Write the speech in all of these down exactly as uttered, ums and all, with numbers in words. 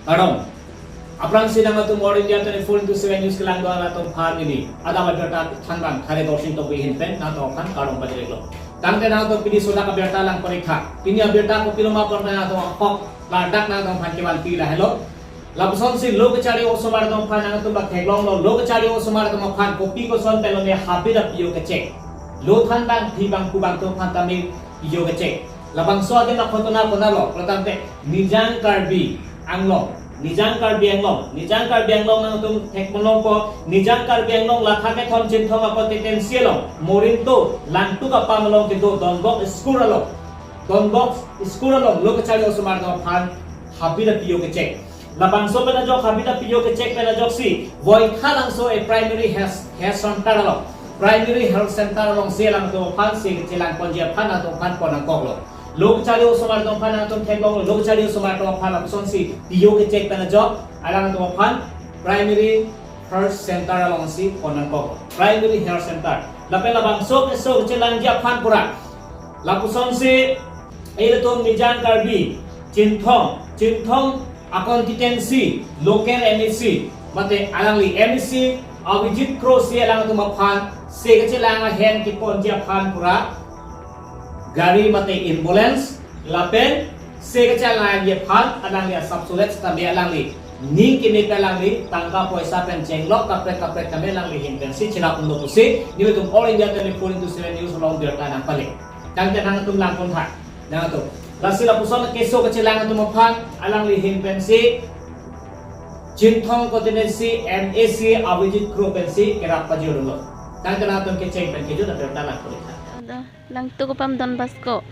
Kardom. Aphrangsi nangtum All India twenty-four into seven News kelang do-an atum aphan pini adap abirta thanbang Thare Dorsing Tokbi ahin pen nangtum aphan kardom pajir-iklo. Tangte nangtum pini sodak abirta lang pon-iktha. Pini abirta kopiloma pon nangtum ahok ladak nangtum aphan kevanpi lahelo. Lapusonsi lo kachari osomar atum aphan nangtum bak theklonglo, lo kachari osomar atum aphan kopi koson pelone habit apiyo kechek. Lo thanbang, thibang, kubang atum aphan tame piyo kechek. Labangso adim akhotona konatlo, pulo tangte Nijang Karbi Anglong, Nijang Karbi Anglong, Nijang Karbi Anglong nangtum thekponlongpo, Nijang Karbi Anglong latha kethom Chinthong a-constituency along, Morinto, Langtuk apam along kedo Don Bosco school along, Don Bosco school along lo kachari osomar atum aphan habit apiyo kechek. Labangso pen ajok habit apiyo kechek pen ajoksi Voithalangso a primary health, health center along, primary health center alongsi alangtum aphan se kechelang ponji aphan nangtum aphan pon nangkoklo. Lo kachari osomar atum aphan nangtum theklonglo, lo kachari osomar atum aphan lapusonsi piyo kechek pen ajok alangtum aphan primary health center alongsi pon nangkoklo. Primary health center. Lapen labangso keso kechelangji aphan pura lapusonsi ilitum Nijang Karbi, Chinthong, Chinthong a-constituency local M A C, mate alangli M A C Abhijit Kro si alangtum aphan se kechelang ahem keponji aphan pura gari mate ambulance lapen se kachelangji aphan alangli asapso let sitame alangli ning keme pen alangli tangka poisa pen chenglok kaprek kaprek tame alangli ahin pensi cherapdunlo pusi nelitum All India twenty-four into seven News along birta nangpale. Tangte nangtum lang pontha. Nangtum. Lasi lapuson keso kechelang atum aphan alangli ahin pensi Chinthong constituency M A C Abhijit Kro pensi kerap pajir-iklo. Tangte nangtum kecheng pen kejut abirta lang pon-iktha. Ada Langtuk apam Don Bosco.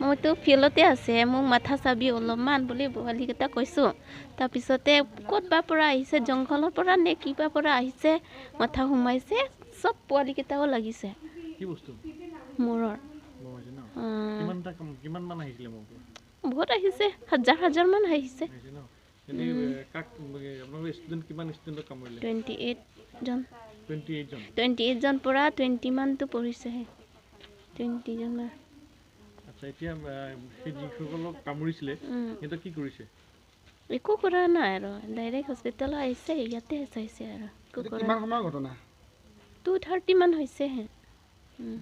Mo tu philo te ase, mo matha sabi olo man bole bo ali kita koiso. Tapisote kotba pora ahise, jongkolor pora ne kiba pora ahise, matha humaise, sob powalikita o lagise. কি বস্তু? Muror. গম পাইছে ন? Ah. কিমান এটা কাম, কিমান মান আহিছিলে মোৰ পৰা? বহুত আহিছে, হাজাৰ হাজাৰ মান আহিছে। আহিছে ন? এনে, উম। এ, কাক, এ, আপোনালোকৰ ষ্টুডেণ্ট কিমান ষ্টুডেণ্টক কামুৰিলে? টুৱেণ্টি এইট জন। টুৱেণ্টি এইট জন? টুৱেণ্টি এইট জন পৰা টুৱেণ্টি মানটো পৰিছেহে। টুৱেণ্টি জন মান। আচ্ছা, এতিয়া, এ, সেই যিসকলক কামুৰিছিলে, উম। সিহঁতক কি কৰিছে? একো কৰা নাই আৰু, ডাইৰেক্ট হস্পিটেলত আহিছে, ইয়াতে চাইছে আৰু। একো এইটো কৰা কিমান নাই। সময়ৰ ঘটনা? টু থাৰ্টি মান হৈছেহে। উম।